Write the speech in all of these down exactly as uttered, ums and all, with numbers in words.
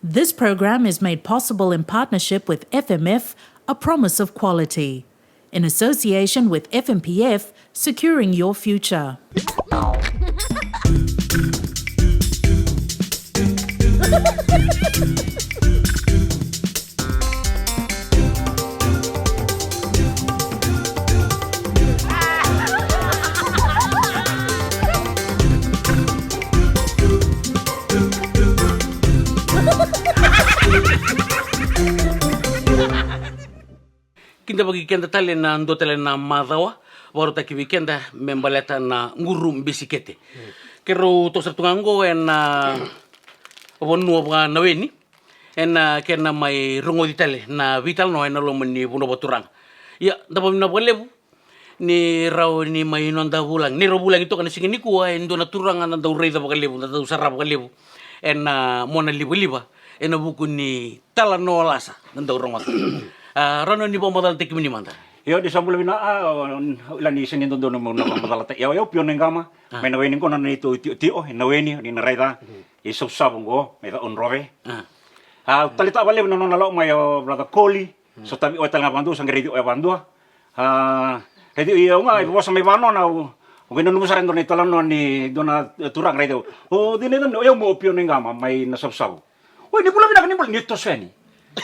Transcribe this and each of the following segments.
This program is made possible in partnership with F M F, a promise of quality. In association with F M P F, securing your future. Kidavaki keda tale na dua tale na macawa, vakarautaki vei keda me baleta na guru bisikete. Keirau toso tu ga oqo ena vanua vaka Naweni, ena kena mai rogoci tale na veitalanoa ena loma ni vanua vakaturaga. Ia, da vakavinavinaka vakalevu ni rawa ni mai noda vulagi, ni rau vulagi toka na siga nikua e dua na turaga da dau raica vakalevu, da dau sara vakalevu ena mona livaliva ena vuku ni talanoa lasa da dau rogoca. A, rawa ni vakamacalataki kemuni mada? Io, ni sa bula vinaka. A, o, o, ila ni sega ni dodonu meu na vakamacalataki. Io, io, Pio Naiqama, a, mai Naweni qo na neitou tiotio e Naweni, ni na raica i Savusavu qo mai Cakaudrove. A. A, au taleitaka vakalevu na nona lako mai o brother Koli. Sotavi oya tale ga vakadua, sa qai raici oya vakadua. A, raici au ga, e vosa mai vanua na, au, au qai nanuma sara e dua na italanoa ni dua na turaga raici au. O cei na yacamuni? O yau mo o Pio Naiqama mai Nasavusavu. Oi, ni bula vinaka, ni bula, ni toso yani. E,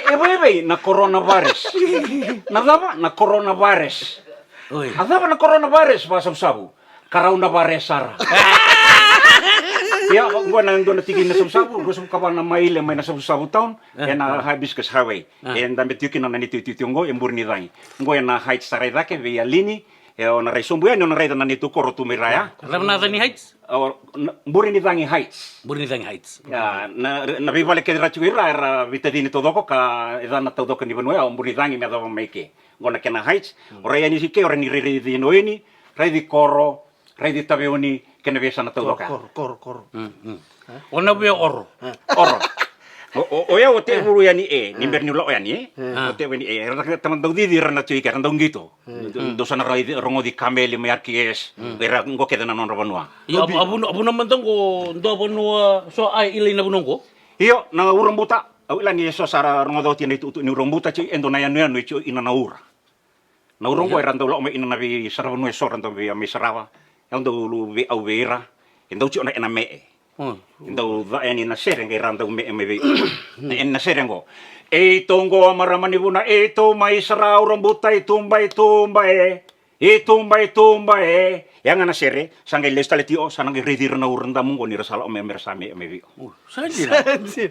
e vei, e vei na coronavirus. Na cava? Na coronavirus. Oi. A cava na coronavirus vakasavusavu? Karau na vare sara. Ia, oqo na dua na tiki ni Nasavusavu, ruasagavulu ka va na maile mai Nasavusavu town, e, ena Hibiscus Highway. E dabe tiko kina na neitou tiotio oqo e Burenicagi. Oqo ena Heights sara i cake vei Alini, e, o na rai sobu yani, o na raica na neitou koro tu mai ra ya. Cava na yaca ni Heights? O, na, Burenicagi Heights. Burenicagi Heights. Ia, na, na veivale kece ra tiko i ra, era veitacini taucoko ka yacana taucoko ni vanua ya o Burenicagi me yacova mai ke. Oqo na kena Heights, o rai yani i ke, o rai ni raici Naweni, raici koro, raici Taveuni kei na veiyasana taucoko ya. Koro, koro, koro. Mm, mm. O na via oro. Oro. O, o, o yau o tevulu yani e, ni bera niu lako yani e. O tevu yani e, era na tama dau cici, era na tui ke, era dau qito. Dau sa na raici, rogoci kameli mai R K S, era qo kece na nodra vanua. Io, a, a vuna, a vuna mada qo, dua vanua so a ilai na vanua qo? Io, na Urabuta, au ila ni so sa ra rogoca oti na itukutuku ni Urabuta, tiko e dua na yanuyanu e tiko ina na ura. Na ura oqo era dau lako mai ina na veisaravanua eso, ra dau via mai sarava. E dau lu veiau vei ira. E dau tiko na ena me'e. E dau ca yani na sere qai ra dau me'e mai vei. Na ena sere oqo. Eitou oqo a marama ni vuna, eitou mai sara Urabuta, i tuba, i tuba e. I tuba, i tuba e. Yaga na sere, sa qai lesu tale tiko, sa na qai raici ira na ura damu oqo ni ra sa lako mai, me ra sa me'e mai vei. O, sa dina. Sa dina.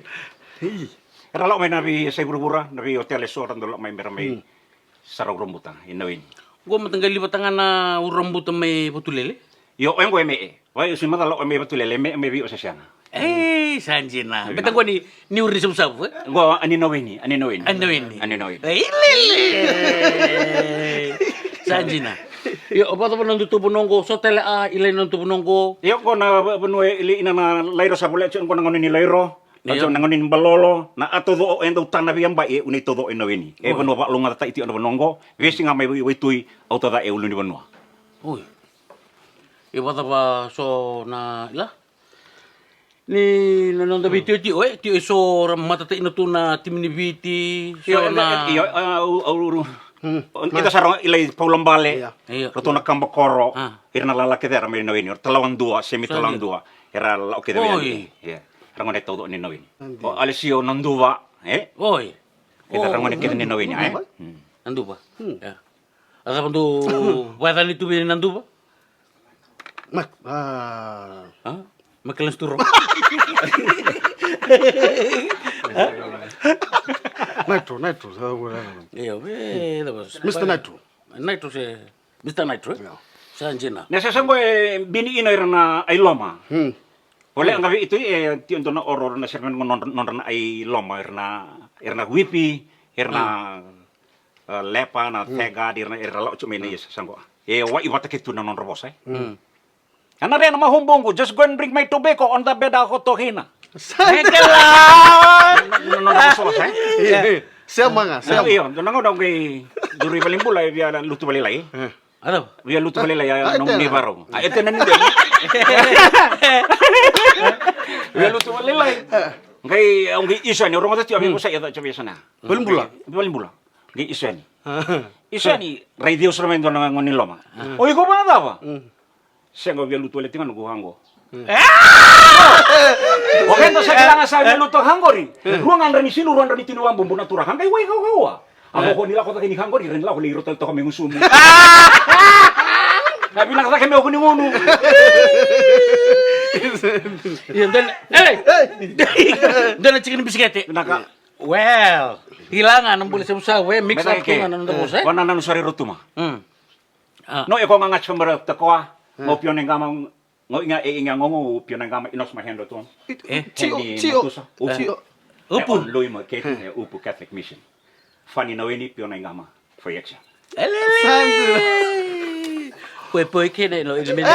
Ei. Era lako mai na veiyasai vuravura, na veiotela eso, ra dau lako mai me ra mai sara Urabuta i Naweni. Oqo mataqali vata ga na Urabuta mai Vatulele? Io, oya oqo e me'e. Vei au se macala o mai Vatulele, e me'e mai vei au se sega. Ei, sa dina. Beta oqo ni, ni ura ni Savusavu, e? Oqo a ni Naweni, a ni Naweni. A ni Naweni. A ni Naweni. Ei, lele. Sa dina. Io, o vakacava na nodatou vanua oqo, so tale a ilai na nodatou vanua oqo? Io, oqo na va-, vanua e, ina na lairo sa voleka tiko, oqo na gauna ni lairo. Io. Na gauna ni balolo, na a taucoko e dau tana vei a bai e unei taucoko e Naweni. E vanua vakalougatataki tiko na vanua oqo, veisiga mai Vai-, Vaitui, au tauca e ulunivanua. Oi. E vakacava so na, ila? Ni na noda veitiotio, e, tio e so ra matatai na tu na timi ni Viti, so na. Io, au, au, ita sa rogo ilai Paula Bale, io. Ratou na kaba koro, ira na lala kece era mai Naweni, o Talawadua, Semi Talawadua, era lako kece vei yani. Oi. Io. Ra gone taucoko ni Naweni. O Alesio Naduva, e? Oi. Kece ra gone kece ni Naweni, e? Naduva. Io. A cava dou vakayacani tu vei Naduva? Mak-, a. A? Makelan Sturo. Nitro, Nitro. Io, e, cava? Mister Nitro. Nitro se Mister Nitro, e? Io. Sa dina. Na sese oqo e bini ina ira na ailoma. Hmm. Voleka ga vei ito e tio dua na oro na sere na nodra, nodra na ailoma, ira na, ira na wipi, ira na, e, lepa, na cegadi, ira na, ira lako tiko mai na ia sese oqo. E wai vata kei tu na nodra vosa, e. Hmm. Ana rena mahubuqu, just go and bring my tobacco on the bed a hotohina. Sa kela. Na, na, na nodra vosa, e. Io, io. Sema ga, sema. Io, dua na gauna au qai duri valenibula, e via lutu valelai. E. A cava? Via lutu valelai, a, na tena. Uni varau. A, e tena ni dua. Via lutu valelai. Qai, au qai iso yani, au rogoca tiko, a vei vosa, ia, sa vei sa na. Valenibula. Valenibula. Qai iso yani. Iso yani, raici au sara mai e dua na gone ni loma. O iko vakacava? Sega, au via lutu wale tiko ga noqu ka qo. O keda sa kila ga sa via lutu ka qori. Rua ga drau ni silu, rua drau ni tini vabubu na turaga. Qai wai kaukaua. A ko ni lako cake ni ka qori, rai ni lako lai ro tale toka mai gusumu. Na vinaka cake me oku ni gunu. Ia dua na, e, dua na tiki ni bisikete. Vinaka. Well, ila ga na bula se musa we mix up tu ga na noda vosa. Wana nanu sara i Rotuma. No, e ko ga ga tiko mara takoa. Mo pio na igama. Go iga e iga gogo u pio na igama inos ma hendo ton. E tio, tio, tio. Upu. Lui mo ke e upu Catholic Mission. Fani na weni pio na igama. Foi action. Elele. Poi poi kene lo ile mene.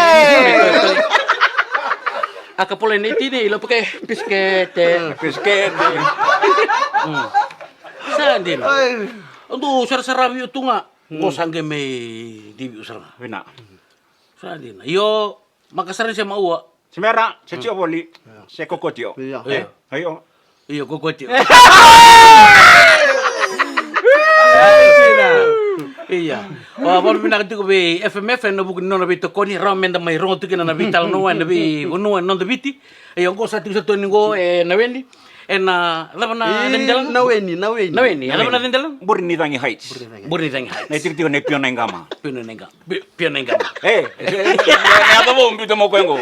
Aka pole ne tini ilo pake piskete. Piskete. Sa dina. Ondu sarasara viu tu ga. Go sa qai mai divi u sara ga. Vina. Sa dina. Io. Makasara se maua. Se mera, se tio voli. Se kokotio. Io. Io. Io, kokotio. Ia. Vakavinavinaka tiko vei F M F ena vuku ni nona veitokoni, rawa meda mai rogo tiko kina na veitalanoa ena veivanua ena noda Viti. Ia, oqo sa tiko sa toni oqo e Naweni. Ena cava na cedela? Naweni, Naweni. Naweni, e cava na cedela? Buri ni Cagi Heights. Buri ni Cagi Heights. Na itikotiko nei Pio na Igama. Pio na Igama. Pio na Igama. E, e yaco vou biuta mo koya qo.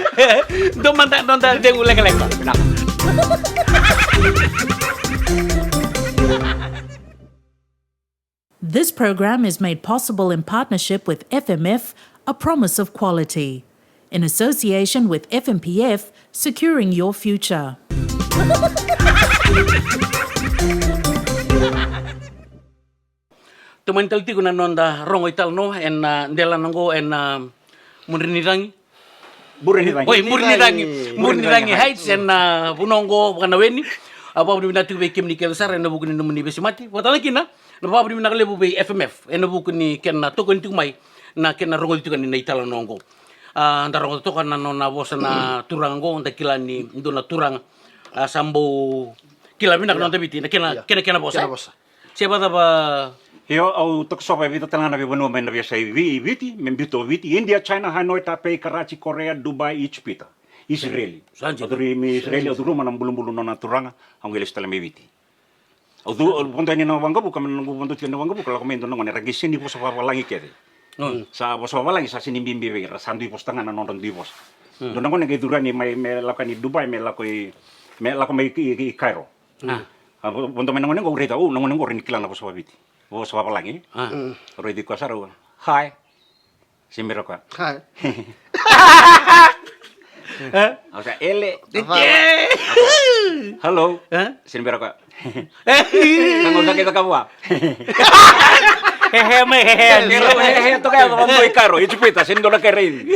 Dou mada noda cegu lekaleka. This program is made possible in partnership with F M F, a promise of quality. In association with F M P F, securing your future. Tomani tale tiko na noda rogo italanoa ena delana oqo ena mudre ni cagi. Bure ni cagi. Oi, bure ni cagi. Bure ni cagi Heights ena vanua oqo vaka Naweni. A vakavinavinaka tiko vei kemuni kece sara ena vuku ni nomuni veisemati. Vakatale kina na vakavinavinaka levu vei F M F ena vuku ni kena tokoni tiko mai na kena rogoci tiko ni na italanoa oqo. A, da rogoca toka na nona vosa na turaga oqo, da kila ni dua na turaga a sa bau kila vinaka na noda Viti na kena, kena, kena vosa. Se vakacava? Io, au takosova e vica tale ga na veivanua mai na veiyasai Viti, me biuta o Viti, India, China, Hanoi, Taipei, Karachi, Korea, Dubai, Ijipita, Isireli. Au curu mai Isireli, au curuma na bulubulu nona turaga, au qai lesu tale mai Viti. Au vodo yani na waqavuka, me na noqu vodo tiko na waqavuka, lako mai dua na gone, ra qai sega ni vosa vavalagi kece. Sa vosa vavalagi, sa sega ni bibi vei ira, sa dui vosa taga na nodra dui vosa. Dua na gone qai curu yani mai, me lako yani Dubai, me lako i, me lako mai i, i Cairo. A, vo-, vodo mai na gone qo, au raica, o, na gone qo rawa ni kila na vosa vaviti. Vosa vavalagi. A. Au raici koya sara, au, hi. Sega ni bera koya. Hi. Au sa, ele. Hello. Sega ni bera koya. Ka gau sa kei caka vua. Hehe mai, hehe. Hehe, hehe, toka ya, vaqo i Cairo, Ijipita, sega ni dua na kai raici.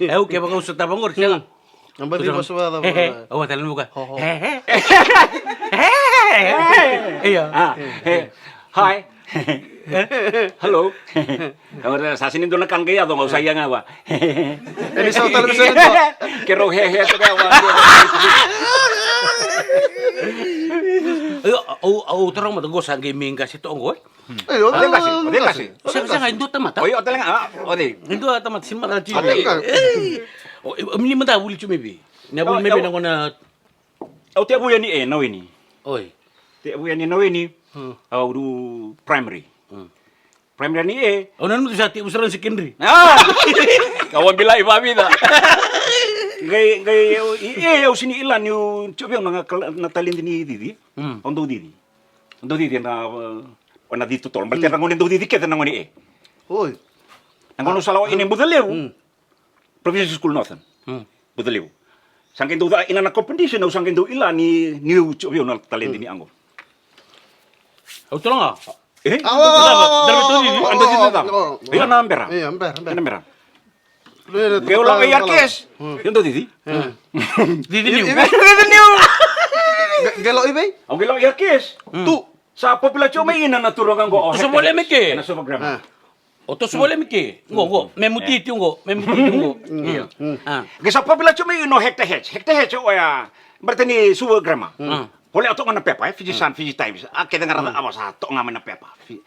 E, au kevaka au sotava qori, sega. Au baci vosa vacava? Hehe. Au a tale ni vuka. Ho, ho. Hehe. Hehe. Io. A, he. Hi. Hello. Au sa sega ni dua na ka qai yaco, au sa ia ga vua. E ni sa tale ni sa ni dua. Keirau hehe toka ya vua. Io, au, au taroga mada qo sa qai mai qase toka qo, e? Io, o cei qase? O cei qase? Sega, sega, e dua tamata. O iko tale ga, a, o cei? E dua tamata, sega ni macala tiko. O cei? Ei. O, o, ni mada vuli tu mai vei? Ni a vuli mai vei na gauna? Au tevu yani e Naweni. Oi. Tevu yani e Naweni. Au du primary. Primary yani e. Au nanuma tu sa tevu sara na secondary. A! Ka wabilai vavica. Qai, qai, i e, au sega ni kila niu, tiko vei au na, na taledi ni cici. Au dau cici. Au dau cici na, na cici totolo. Baleta era gone dau cici kece na gone e. Oi. Na gauna au sa lako ina Bucalevu. Provincial School Northern. Bucalevu. Sa qai dau ca ina na competition, au sa qai dau kila ni, niu tiko vei au na taledi ni qo. Au tolo ga. E? Awa, awa, awa, awa, awa, awa, awa. Io, na bera. Io, bera, bera. Na bera. Qai au lako i Arcas. Io, dau cici. Cici niu. Cici niu. Qai lako i vei? Au qai lako i Arcas. Tu. Sa popular tiko mai ina na turaga qo. Toso voleka mai ke. Na Silver Grammar. O toso voleka mai ke. Qo, qo. Me muti tiko qo. Me muti tiko qo. Io. A. Qai sa popular tiko mai ina o Hector Hedge. Hector Hedge oya Baleta ni Suva Grammar. Voleka toka ga na pepa, e, Fiji Sun, Fiji Times. A kece ga ra cava sa toka ga mai na pepa. Fi-,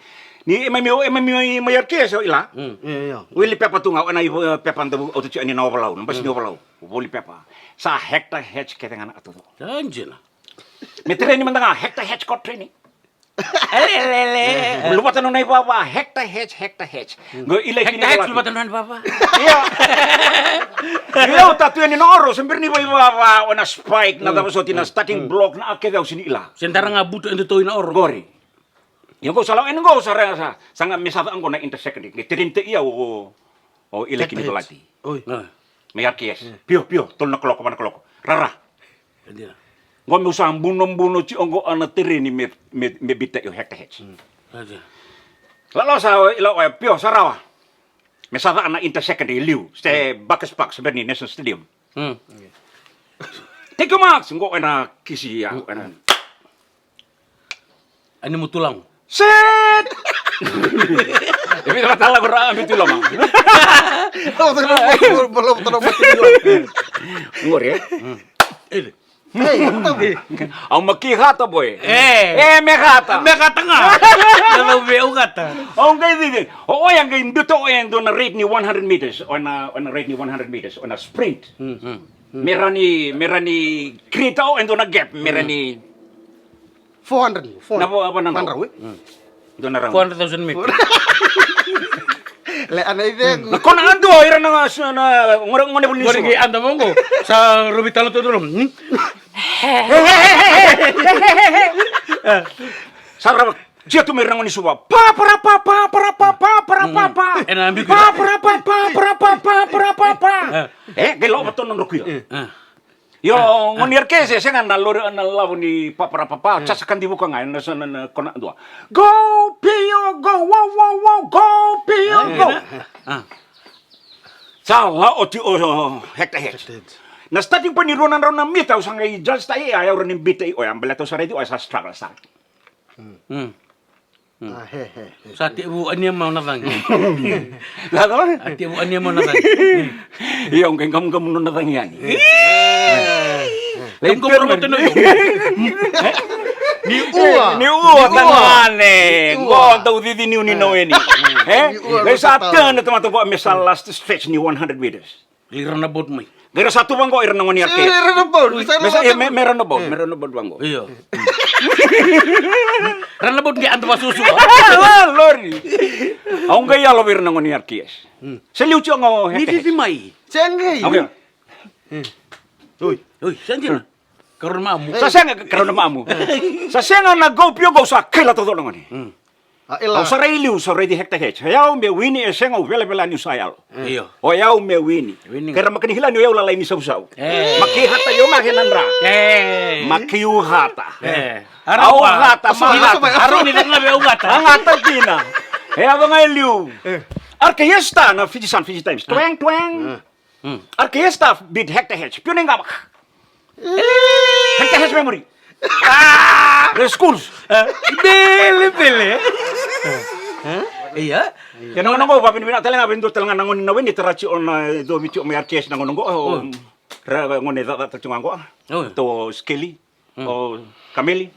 ni e mai, e mai, e mai, mai R K S o ila. Io, io. Wili pepa tu ga, o na i, e, pepa dau autu tiko yani na ovalau, na basi ni ovalau. Voli pepa. Sa Hector H kece ga na atu. Sa dina. Me training mada ga, Hector H ko training. Lelele. Luvata nona ivava, Hector H, Hector H. Qo ila i Hector H, luvata nona ivava. Ia. Ia, au tatu yani na oro, se bera ni vaivava, o na spike, na cava soti, na starting block, na a kece au sini ila. Se dara ga butu e datou i na oro. Qori. Ia qo sa lau, ena qo sa rega sa, sa ga me sa vaka qo na intersecondary. Qai training te ia o, o ila kini Hector H. Dolati. Oi. Mai R K S. Pio, pio, tolu na kaloko, va na kaloko. Rara. Qo meu sa bunobuno tiko qo ena tereni me, me, me bita io Hector H. Lalo sa ila oya pio sa rawa. Me sa vaka na intersecondary liu. Se Bucks Park, se bera ni National Stadium. Thank you, Max. Qo ena kisi ya, ena. Ani mutulamu. Set! E vita vata la ko ra, mi tu loma. Ngori, e? Au maki hata boy. E. E, me hata. Me hata nga. Au qai cici. O oya qai biuta oya e dua na rate ni one hundred meters. O na, o na rate ni one hundred meters. O na sprint. Me rani, me rani create o e dua na gap. Me rani Four hundred, four hundred. Na vo, vo na drau. Drau, e? Dua na drau. Four hundred thousand meters. Le ana i cegu. Na kona a dua, ira na, na, gone, gone vuli ni suva. Gone qai anda mo qo. Sa rovi talo tu dolo. Sa rava. Jia tu mai ra gone ni suva. Pa, para, pa, pa, para, pa, pa, para, pa, pa. Ena ambiko. Pa, para, pa, pa, para, pa, pa, para, pa, pa. E, qai lova tona na kuila. Io, gone ni R K S, sega na lori, na lavo ni paparapapa, sa sa kadivuka ga, na sa na, na kona dua. Go, Pio, go, wow, wow, wow, go, Pio, go. Sa la oti o Hector H. Na starting point ni rua na drau na mita, au sa qai judge ta i, a, au rani bita i, oya, baleta au sa raici, oya sa struggle sa. A, he, he, he. Sa tevu ania mau na cagi. Sa cava? A tevu ania mau na cagi. Io, qai gamugamu nona cagi yani. Gamugamu nona cagi. Ni ua. Ni ua, tagane. Ni ua. Qo dau cici niu ni noeni. E? Ni ua, qai sa tana tamata qo me sa last stretch ni one hundred meters. Li runabout mai. Qai ra sa tu vaqo ira na gone ni R K S. Ira runabout, me sa runabout. Me runabout, me runabout vaqo. Io. Runabout qai anda vasusu. Lori. Au qai yalo vei ira na gone ni R K S. Se liu tiko ga o Hector. Ni cici mai. Se qai. Oi. Oi, sa dina. Karua na mamu. Sa sega, karua na mamu. Sa sega na go Pio go, sa kaila taucoko na gone. Au sa rai liu, sa raici Hector H. O yau me wini, e sega, au velavela niu sa yalo. Io. O yau me wini. Kei ra maka ni hila ni o yau lalai ni sausau. Maki hata io ma kena dra. Maki u hata. Au hata, ma hata. Arau ni caka vei au hata. A gata dina. E a vanga e liu. Arke yesta na Fiji Sun, Fiji Times. Twang, twang. Arke yesta beat Hector H. Pio ni gama. Hector H memory. Re schools. Bele, bele. Ia. Ia na gone qo, vavinavinaka tale ga vei dua tale ga na gone na weni, tara tiko na dua vei tiko mai R K S na gone qo. Ra gone cakacaka tale tiko ga qo. To Skeli. O Kameli.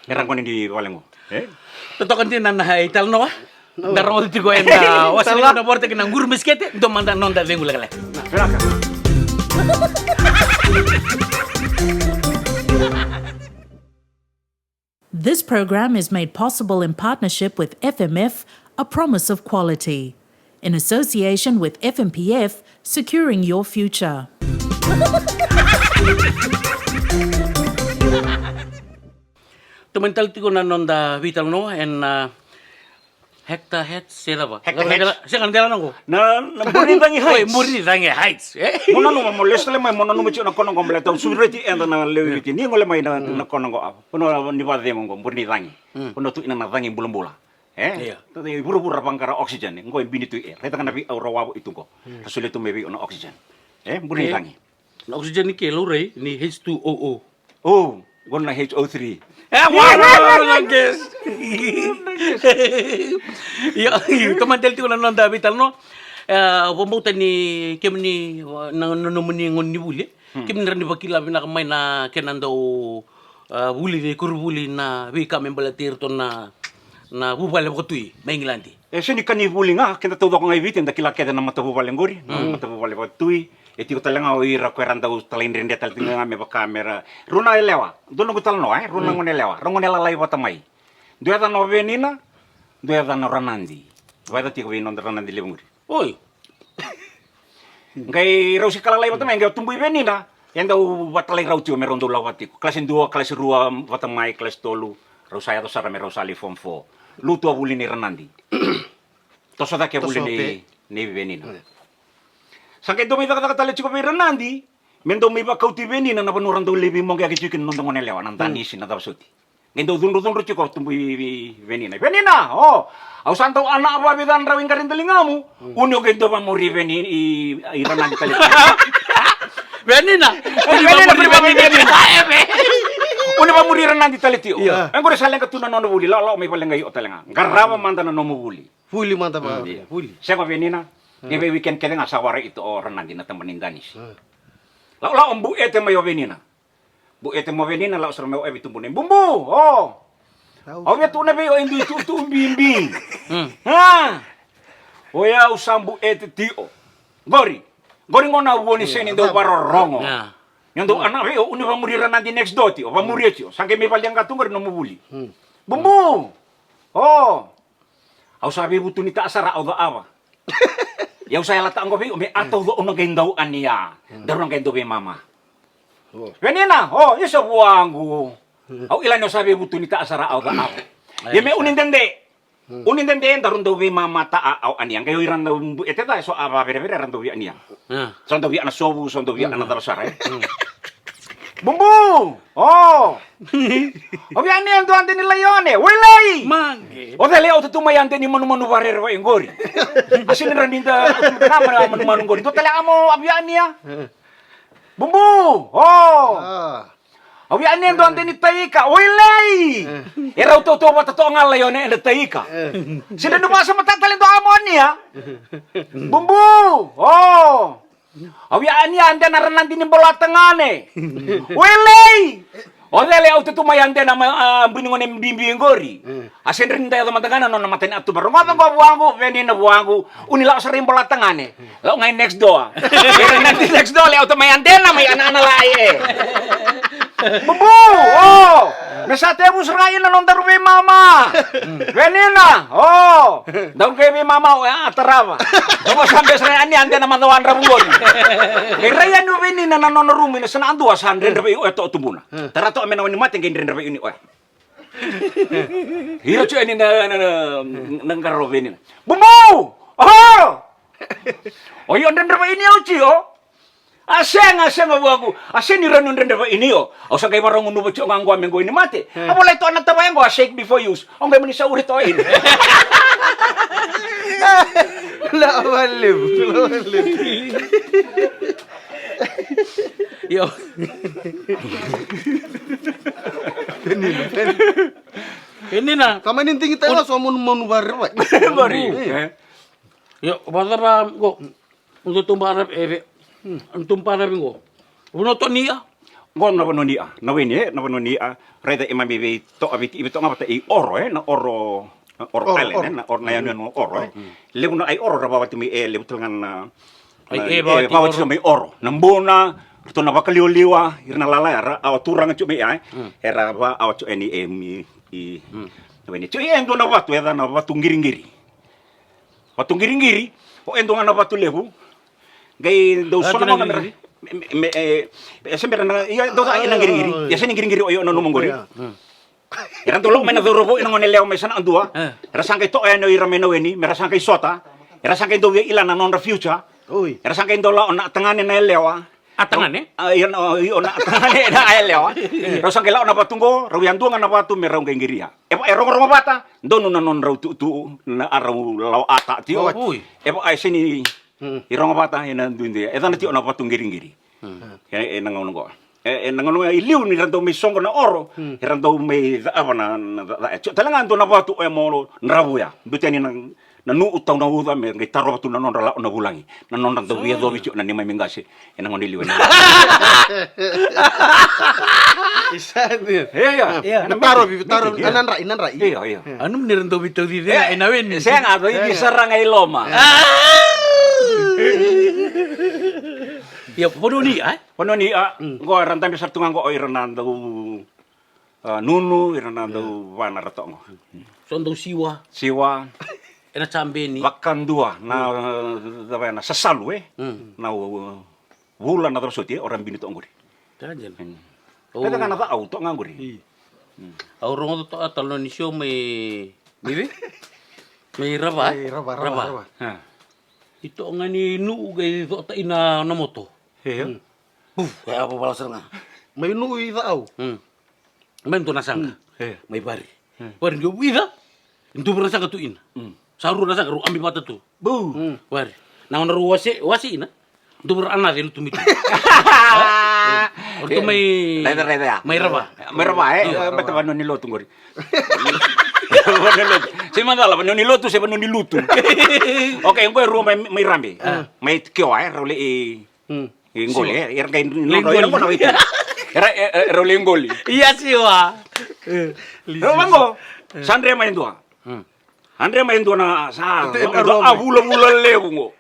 Era gone ni vale qo. E? Totoka dina na italanoa. Da rogoca tiko ena wase ni gauna vorotaki na Quru Bisikete, dua mada noda cegu lekaleka. Vinaka. This program is made possible in partnership with F M F, a promise of quality. In association with F M P F, securing your future. Tomani tale tiko na noda veitalanoa ena, a, Hector Heights, se cava? Hector Heights. Sega, na dela na qo. Na, na Buri ni Cagi Heights. Oi, Buri ni Cagi Heights. E? Mo nanuma, mo lesu tale mai, mo nanuma tiko na kona qo, baleta au sureti eda na lewe i Viti. Ni gole mai na, na kona qo, a, kona ni vacegu qo, Buri ni Cagi. Kona tu ina na cagi bulabula. E? Ia. Tata i vuravura vaqara oxygen, qo e bini tu e. Raitaka na veiaura wavo i tu qo. Ra solia tu mai vei au na oxygen. E, Buri ni Cagi. Na oxygen ni ke laurai ni H two O O. O, qo na H O three. E, wala na gas. Ia, tomani tale tiko na noda veitalanoa. E, vakabauta ni kemuni, na, na nomuni gone ni vuli. Kemuni rawa ni vakila vinaka mai na kena dau, a, vuli vei koronivuli na veika me baleti iratou na, na vuvale vakatui mai Igiladi. E sega ni ka ni vuli ga, keda taucoko ga i Viti eda kila kece na matavuvale qori, na matavuvale vakatui. E tiko tale ga o ira ko era dau talaidredre tale tiko ga me vaka me ra, rua na yalewa, dua noqu talanoa, e, rua na gone yalewa, rau gone lalai vata mai. Dua yacana o Venina, dua yacana o Ranadi. Vakayaca tiko vei noda Ranadi levu qori. Oi. Qai rau se ka lalai vata mai, qai o tubu i Venina, e dau vatalai rau tiko me rau dau lako vata tiko. Kalasi dua, kalasi rua vata mai, kalasi tolu, rau sa yaco sara me rau sa lai form four. Lutu a vuli nei Ranadi. Toso cake a vuli nei, nei Venina. Sa qai dau mai cakacaka tale tiko vei Ranadi, me dau mai vakauti Venina na vanua ra dau lai veimoqeyaki tiko kina na noda gone yalewa, na danisi, na cava soti. Qai dau cudrucudru tiko, tubu i, i Venina. Venina, o, au sa dau ana vaveica na drau i qari daligamu. Uni o qai dau vamuri Veni, i, i Ranadi tale tiko. Venina, uni vamuri Venina. Uni vamuri Ranadi tale tiko. E qori sa leqa tu na nona vuli, la'o, la'o mai vale qai o tale ga. Qarava mada na nomu vuli. Vuli mada va, vuli. Sega o Venina. Ni vei weekend kece ga sa warai ito o Ranadi na taba ni danisi. La'o, la'o buete mai o Venina. Buete mo Venina, la'o sara mai o Evi tubu nei Bubu, o. Au via tukuna vei o e dui tu'utu'u bibi. A. O yau sa buete tiko. Qori. Qori gona vua ni sega ni dau varorogo. Ni dau ana vei o uni vamuri Ranadi next door tiko. Vamuri tiko. Sa qai mai vale ga tu qori nomu vuli. Bubu. O. Au sa veivutuni ta'a sara au ca'ava. Ia au sa yala ta'a qo vei iko me a taucoko na qai dau ania. Daru na qai dau veimama. Venina, o, isa vuaqu. Au kila ni o sa veivutuni ta'a sara au ca'ava. Ia me uni dede. Uni dede daru dau veimama ta'a au ania. Qai o ira na dau buete ca e so a vaverevere era dau via ania. So dau via na sovu, so dau via na cava sara, e. Bubu! O! Au via ania e dua yade ni laione, wailei! O cele au tutu mai yade ni manumanu varerevai qori. A sega ni rawa ni da, au tutu mai na manumanu qori. Dua tale a mo, au via ania. Bubu! O! Au via ania e dua yade ni taika, wailei! E rau tautauvata toka ga laione ena taika. Sega ni vakasama tale dua a mo ania. Bubu! O! Au via ania yade na Ranadi ni bolatagane. Wailei! O cele au tutu mai yade na ma, a, bui ni gone bibi qori. A sega ni da yaco mada ga na nona mata ni atuba. Rogoca qo vuaqu, Venina vuaqu. Uni la'o sara i bolatagane. La'o ga i next door. E Ranadi next door, le au ta mai yade na mai ana, ana lai e. Bubu, o! Me sa tevu sara ga ina nodaru veimama. Venina, o! Dau qai veimama, o, a, tarava. Dau sa be sara yani yade na macawa dravu qori. Qai rai yani o Venina na nona rumu ina sana dua sa dredre vei o e to'o tubuna. Tara to'o me na wai ni mate qai dredre vei uni oya. Ira tu yani na, na, na, na qara o Venina. Bubu! O! O io dredre vei ni au tio. A sega, a sega vuaqu, a sega ni rawa ni dredre vei ni o. Au sa qai varagunuva tio ga qo me qo ni mate. A volai toka na tavaya qo a shake before use. Au qai mani sauri toka ina. Lava levu, lava levu. Io. Penina, penina. Penina. Ka mani digitaka ga so manumanu varerevai. Qori. Io, vacava qo. Dou tubara, e, ve, dou tubara vei qo. Vanua toka ni i'a? Qo na vanua ni i'a, na weni, e, na vanua ni i'a. Raica e mami vei toka, vei, vei toka vata i Oro, e, na Oro, na Oro Island, e, na Oro, na yanuyanu o Oro, e. Levu na ai Oro ra vavati mai, e, levu tale ga na, e, vavati mai Oro. Na buna, ratou na vakaliwaliwa, ira na lala era, awa turaga tio mai, e. Era va, awa tio, e, ni, e, mi, i, na weni. Tio, e, dua na vatu, e, na vatu qiriqiri. Vatu qiriqiri, o e dua ga na vatu levu. Qai dau sona mada mera, me, me, e, e se mera na, ia dau ca ina qiriqiri. Ia se ni qiriqiri o io na nomu qori. Era dau lako mai na cauravou ina gone lewa mai sana dua. Era sa qai to'o yani o ira mai na weni, mera sa qai sota. Era sa qai dau via ila na nodra future. Era sa qai dau lako na tagane na yalewa. A tagane? A, io na, io na tagane na yalewa. Rau sa qai lako na vatu qo, rau ia dua ga na vatu me rau qai qiria. E va, e rogorogo vata, donu na nodrau tu'utu'u, na a rau lawa ata tio. E va, e seni, i rogo vata, e na duidui. E cana tio na vatu qiriqiri. E, e na gauna qo. E, e na gauna i liu ni ra dau mai soqo na oro, e ra dau mai ca'ava na, na, na, tio, tale ga dua na vatu e mo dravuya. Duteni na, Na nu'u tau na uca me qai tarova tu na nodra la'o na vulagi. Na nodra dau via covi tiko na neimami qase. Ena gone liwa ni. Isani. Ia, ia. Ia. Na tarovi, tarovi, na drai, na drai. Ia, ia. Anu mnira dau vitau cici ena weni. Sega, dau ivi sara ga i loma. Ia, vanua ni, a? Vanua ni, a. Qo era dabe sara tu ga qo o ira na dau, a, nunu, ira na dau va na ratoqo. So dau siwa. Siwa. Ena tabeni. Vakadua, na, cava ya na sasalu, e? Na, vula na cava soti, e, o rabini toka qori. Tena jena. Peta ga na ca'au toka ga qori. Au rogoca toka tale noni sio mai, mai vei? Mai Rava, e? Mai Rava, Rava, Rava. Rava. I toka ga ni nu'u qai cota ina na moto. Io. Puf, e a vavala sara ga. Mai nu'u i ca'au. Mai dua na saqa. Mai vari. Vari dua vuica. Dua vura na saqa tu ina. Sa rua na saqa rau abi vata tu. Bu. Vari. Na gona rau wase, wase ina. Dua vura anace lutu mitu. Orto mai. Raica, raica ya. Mai Rava. Mai Rava, e? Beta vanua ni lotu qori. Vanua ni lotu. Se macala, vanua ni lotu, se vanua ni lutu. Okay, qo e rua mai, mai Rabe. Mai Kioa, e? Rau le i I qoli, e, era qai nodra, era qo na waitu. Era, e, e, rau lai qoli. Ia siwa. Rau vaqo. Sa dre mai dua. A dre mai dua na sa, a vulavula levu qo.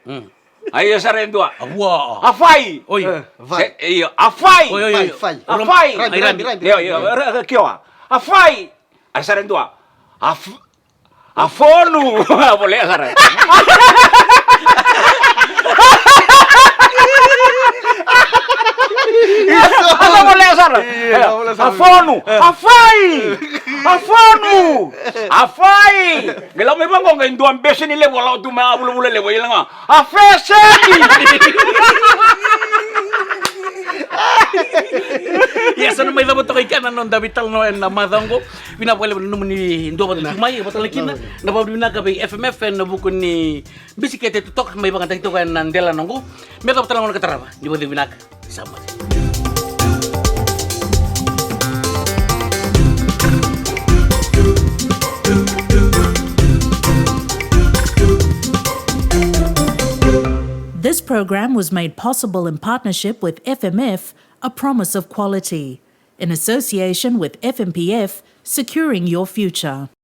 Ai, e sara e dua. A fai. Oi. Io, a fai. Oi, oi, oi. A fai. Io, io, era kio. A fai. A sara e dua. A f-, A fonu. A volea sara. A volea sara. A fonu. A fai. A fonu. A fai. Qai lau mai vaqo qai dua bese ni levu a lau tu mai a vulavula levu i laga. A feseni. Ia sa na mai cava toka i kea na noda veitalanoa ena macawa oqo. Vinaka vakalevu na nomuni dua vata tiko mai, vata na kina. Na vakavinavinaka vei F M F ena vuku ni bisikete totoka mai vakayagataki toka ena delana oqo. Me yacova tale na gauna ka tarava, ni vakacegu vinaka. Sa moce. This program was made possible in partnership with F M F, a promise of quality, in association with F M P F, securing your future.